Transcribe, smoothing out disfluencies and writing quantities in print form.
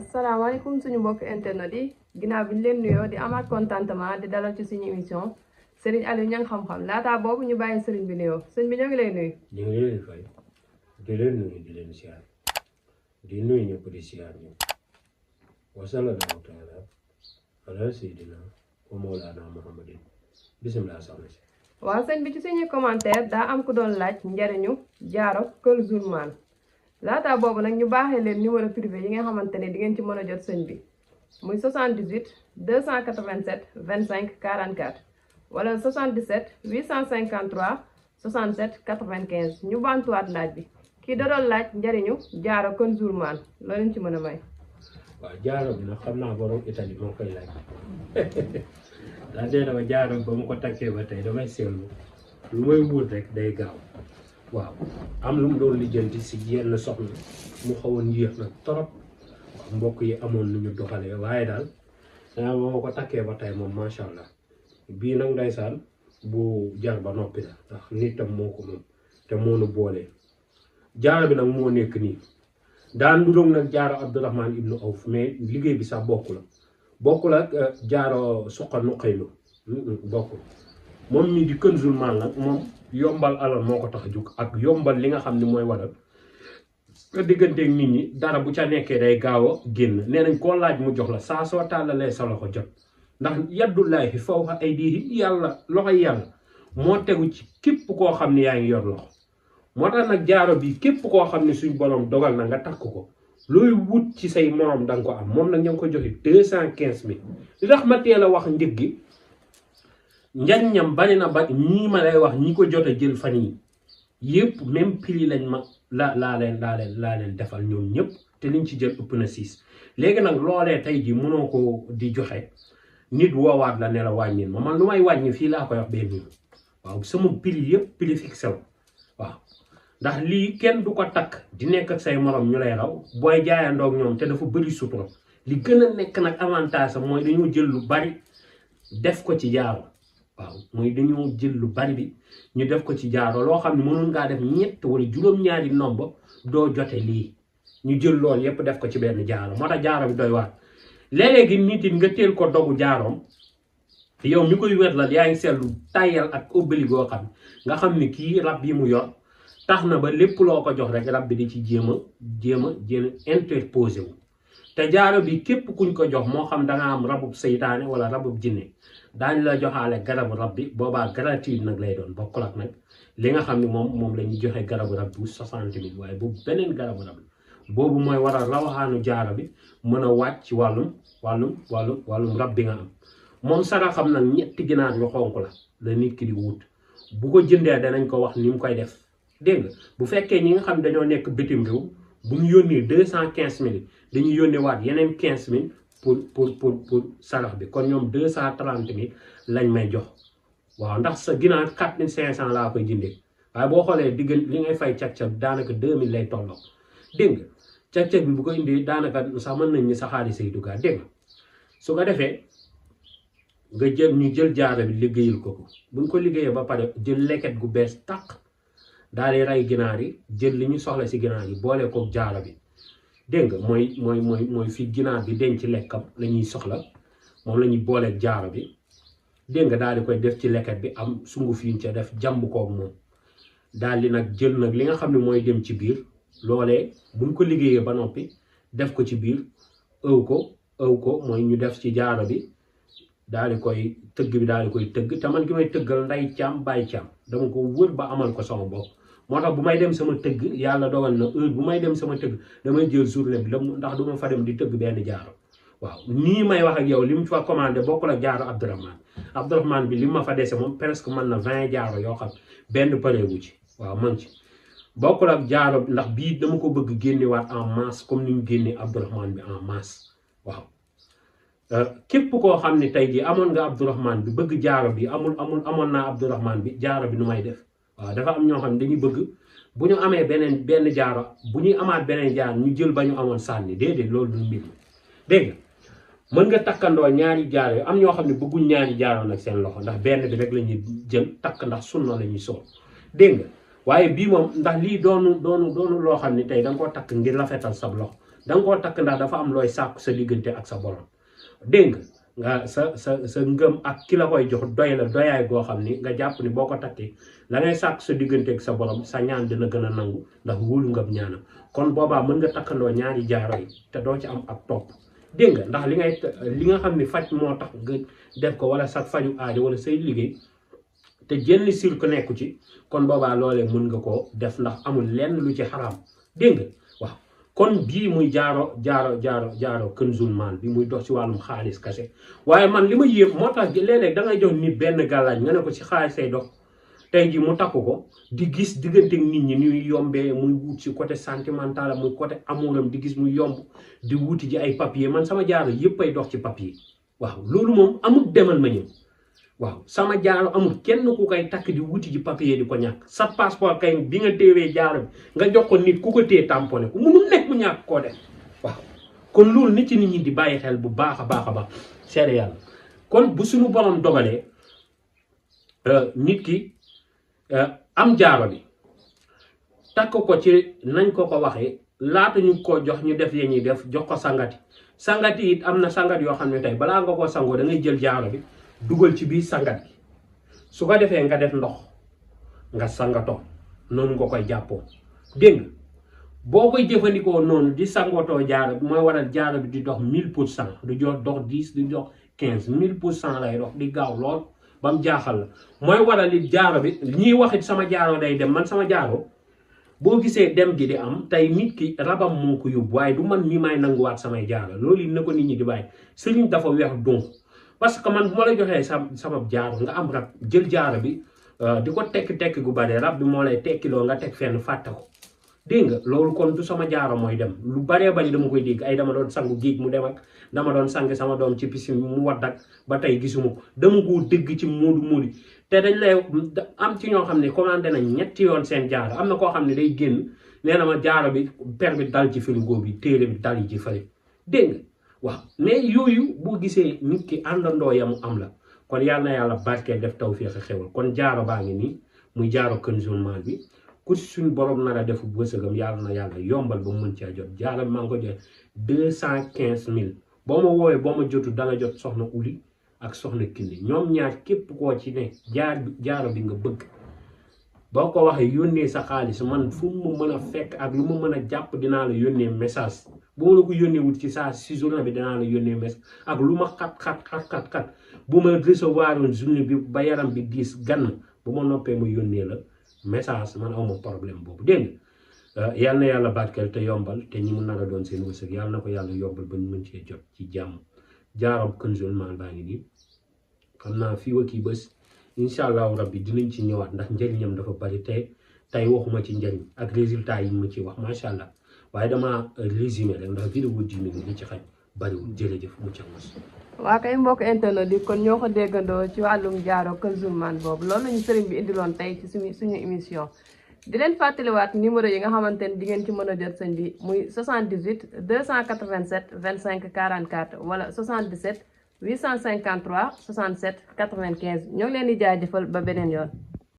asalaamaaleykum suñu mbokk internet yi ginnaaw bi ñu leen nuyoo di amaat contentement di dalal ci suñu émission Serigne Aliou Niang xam-xam laataa boobu ñu bàyyi Serigne bi nuyoo sëñ bi ñoo ngi lay nuyu. ñu ngi leen di fay di leen nuyu di leen siyaar di nuyu ñëpp di siyaar ñëpp wa sallallahu taala ala sayyidina wa mawlana muhammadin bismillah soxna si. waaw sëñ bi ci suñuy commentaire daa am ku doon laaj njariñu jaaro Kër Zoulmane laataa boobu nag ñu baaxee leen numéro privé yi nga xamante ne di ngeen ci mën a jot sëñ bi muy 78 287 25 44 wala 77 853 67 95 ñu bantuwaat laaj bi kii da doon laaj njariñu jaaro Kër Zoulmane loolu ñu ci mën a may. waaw jaaro bi nag xam naa borom Italie moo koy laaj daa dee dama jaaro ba mu ko takkee ba tey damay seetlu lu may wut rek day gaaw waaw am lu mu doon lijjanti si yenn soxna mu xawoon yéex nag torop mbokk yi amoon nu ñu doxalee waaye daal daa moo ko takkee ba tey moom macha allah bii nag ndeysaan bu jar ba noppi la ndax nitam moo ko moom te moo nu boolee jaaro bi nag moo nekk nii daan du doon nag jaaro Abdourahmane ibnu Awf mais liggéey bi sax bokkul ak jaaro suqa nuqaylu bokkul moom mii di Kër Zoulmane nag moom yombal alal moo ko tax a jóg ak yombal li nga xam ne mooy waral nga digganteeg nit ñi dara bu ca nekkee day gaaw a génn nee nañ koo laaj mu jox la saa soo tàllalee sa loxo jot ndax yaddullaahi fawqa aydiihim yàlla loxoy yàlla moo tegu ci képp koo xam ne yaa ngi yor loxo moo tax nag jaaro bi képp koo xam ne suñ borom dogal na nga takk ko looy wut ci say morom danga ko am moom nag ña ngi ko joxe 215 000 li tax ma teel a wax njëg gi njariñam bari na ba ñii ma lay wax ñi ko jot a jël fan yi yëpp même prix lañ ma laa leen defal ñoom ñëpp te liñ ci jël ëpp na 6 léegi nag loolee tey ji mënoo ko di joxe nit woowaat la ne la wàññil ma man lu may wàññi fii laa koy wax benn yoon waaw sama prix yëpp prix fixé wu waaw ndax lii kenn du ko takk di nekk ak say morom ñu lay raw booy jaayandoog ñoom te dafa bëri sutura li gën a nekk nag avantage am mooy dañoo jël lu bari def ko ci jaaro waaw mooy dañoo jël lu bari bi ñu def ko ci jaaro loo xam ne mënoon ngaa def ñett wala juróom-ñaari nomba doo jote lii ñu jël loolu yépp def ko ci benn jaaro moo tax jaaro bi doy waar léeg-léegi nit it nga teel ko dogu jaaroom yow mi koy wétlal yaa ngi seetlu tàyyal ak ëbbali goo xam nga xam ne kii rab yi mu yor tax na ba lépp loo ko jox rek rab bi di ci jéem a interposé wu te jaaro bi képp kuñ ko jox moo xam da nga am rabub seytaane wala rabub jinne daañ la joxaale garabu rab bi boobaa gratuit nag lay doon bokkul ak nag li nga xam ne moom la ñuy joxe garabu rab bu 60 000 waaye boobu beneen garabu rab boobu mooy waral rawaxaanu jaaro bi mën a wàcc ci wàllum rab bi nga am moom sara xam nag ñetti ginaar yu xonk la nit ki di wut bu ko jëndee danañ ko wax ni mu koy def dégg nga bu fekkee ñi nga xam dañoo nekk bitim réew bu ñu yónnee 215 000 dañuy yónnee waat yeneen 15 000 pour sarax bi kon ñoom 230 000 lañ may jox waaw ndax sa ginaar 4500 laa koy jëndee waaye boo xoolee diggante li ngay fay cag-cag daanaka 2000 lay tolloo dégg nga cag-cag bi bu ko indee daanaka sax mën nañ ni sa xaalis say duggaat dégg nga su ko defee nga jël jaaro bi liggéeyal ko buñ ko liggéeyee ba pare jël leket gu bees tàq daal di rey ginaar yi jël li ñu soxla si ginaar yi boole ko jaaro bi dégg nga mooy fi ginaar bi denc lekkam la ñuy soxla moom la ñuy booleeg jaaro bi dégg nga daal di koy def ci leket bi am sunguf yuñ ca def jàmb koog moom daal di nag jël nag li nga xam ne mooy dem ci biir loolee buñ ko liggéeyee ba noppi def ko ci biir ëw ko mooy ñu def ci jaaro bi daal di koy tëgg bi daal di koy tëgg te man ki may tëggal nday caam bàyyi caam dama ko wër ba amal ko sama bopp moo tax bu may dem sama tëgg yàlla dogal na heure bu may dem sama tëgg damay jël journée bi lépp ndax du ma fa dem di tëgg benn jaaro waaw nii may wax ak yow li mu fa commandé bokkul ak jaaro Abdourahmane bi li ma fa dese moom presque mën na 20 jaaro yoo xam benn pareegu ci waaw man ci bokkul ak jaaro ndax bii dama ko bëgg génnewaat en masse comme ni mu génnee Abdourahmane bi en masse waaw képp koo xam ne tey jii amoon nga Abdourahmane bi bëgg jaaro bi amoon naa Abdourahmane bi jaaro bi nu may def waaw dafa am ñoo xam ne dañuy bëgg bu ñu amee benn jaaro bu ñuy amaat beneen jaaro ñu jël ba ñu amoon sànni déedéet loolu du mbir dégg nga mën nga takkandoo ñaari jaaro yi am ñoo xam ne bëgguñ ñaari jaaro nag seen loxo ndax benn bi rek la ñuy jël takk ndax sunna la ñuy sol dégg nga waaye bii moom ndax lii doonu loo xam ne tey da nga koo takk ngir rafetal sab loxo da nga koo takk ndax dafa am looy sàkku sa diggante ak sa borom dégg nga sa ngëm ak ki la koy jox doy la doyaay goo xam ni nga jàpp ni boo ko takkee la ngay sàkku sa diggante ak sa borom sa ñaan dina gën a nangu ndax wóolu ngam ñaanam kon boobaa mën nga takkandoo ñaari jaaro yi te doo ci am ak topp dégg nga ndax li nga xam ni faj moo tax nga def ko wala sa faju aajo wala say liggéey te jenn sirk nekku ci kon boobaa loolee mën nga koo def ndax amul lenn lu ci xaraam dégg nga waaw kon bii muy jaaro Kanzul Maal bi muy dox ci wàllum xaalis kase waaye man li ma yéem moo tax léeg-léeg da ngay jox nit benn gàllaaj nga ne ko ci xaalis say dox tey ji mu takk ko di gis diggante nit ñi ñuy yombee muy wut ci côté sentimental muy côté amouram di gis muy yomb di wuti ji ay papier man sama jaaro yëpp ay dox ci papier waaw loolu moom amul demal ma ñëw waaw sama jaaro amul kenn ku koy takk di wuti ji papier di ko ñàkk sa passeport kay bi nga téewee jaaro bi nga jox ko nit ku ko téye tamponné ko munul nekk mu ñàkk koo def waaw kon loolu nit ñi di bàyyi xel bu baax a baax seede yàlla kon bu suñu borom dogalee nit ki am jaaro bi takk ko ci nañ ko waxee laata ñu ko jox ñu def ñuy def jox ko sangati it am na sangat yoo xam ne tey balaa nga ko sangoo da ngay jël jaaro bi dugal ci biir sangat gi su ko defee nga def ndox nga sangatoo noonu nga koy jàppoo dégg nga boo koy jëfandikoo noonu di sangatoo jaaro bi mooy waral jaaro bi di dox 1000% du jox dox 10 du dox 15 1000% lay dox di gaaw lool ba mu jaaxal la mooy waral it jaaro bi ñiy waxit sama jaaro day dem man sama jaaro boo gisee dem gi di am tey nit ki rabam moo ko yóbbu waaye du man mii may nanguwaat samay jaaro loolu it na ko nit ñi di bàyyi sëriñ dafa weex donc parce que man bu ma la joxee sama jaaro nga am rab jël jaaro bi di ko tekki gu bare rab bi moo lay tekkiloo nga teg fenn fàtte ko dégg nga loolu kon du sama jaaro mooy dem lu baree bari dama koy dégg ay dama doon sangu géej mu dem ak dama doon sang sama doom ci piscine mu wadd ak ba tey gisuma ko dama koo dégg ci moodu te dañ lay am ci ñoo xam ne commandé nañ ñetti yoon seen jaaro am na koo xam ne day génn nee na ma jaaro bi per bi dal ci frigo bi téere bi dal yi ci fële dégg nga waaw mais yooyu boo gisee nit ki àndandoo yamu am la kon yal na yàlla barkeel def tawfeex xewal kon jaaro baa ngi nii muy jaaro Kanzul Maal bi ku ci suñu borom nar a def wërsëgam yàlla na yàlla yombal ba mu mën cee jot jaaro bi maa ngi ko joxe 215 000 boo ma woowee boo ma jotu da nga jot soxna Uli ak soxna Kindi ñoom ñaar képp koo ci ne jaaro bi nga bëgg boo ko waxee yónnee sa xaalis man fu mu mën a fekk ak lu ma mën a jàpp dinaa la yónnee message bu ma la ko yónnee wut ci saa si journée bi dinaa la yónnee message ak lu ma xat bu ma recevoir woon journée bi ba yaram bi diis gann bu ma noppee ma yónnee la message man awma problème boobu dégg nga yal na yàlla barkeel te yombal te ñi mu nar a doon seen wërsëg yàlla na ko yàlla yombal ba ñu mën cee jot ci jàmm jaarab Kanzul Maal baa ngi nii xam naa fii wa kii bés incha allahu rabbi dinañ ci ñëwaat ndax njëriñam dafa bari tey waxuma ci njëriñ ak résultat yi ma ci wax macha allah waaye dama résumé rek ndax vidéo 10 minutes li ci xaj bariwul jërëjëf mu ca mos. waa kay mbokk internet yi kon ñoo ko déggandoo ci wàllum jaaro Kanzul Maal boobu loolu lañu sëriñ bi indiloon tey ci suñu émission di leen fàttaliwaat numéro yi nga xamante ne di ngeen ci mën a jot sëñ bi muy 78 287 25 44 wala 77 853 67 95 ñoo ngi leen di jaajëfal ba beneen yoon.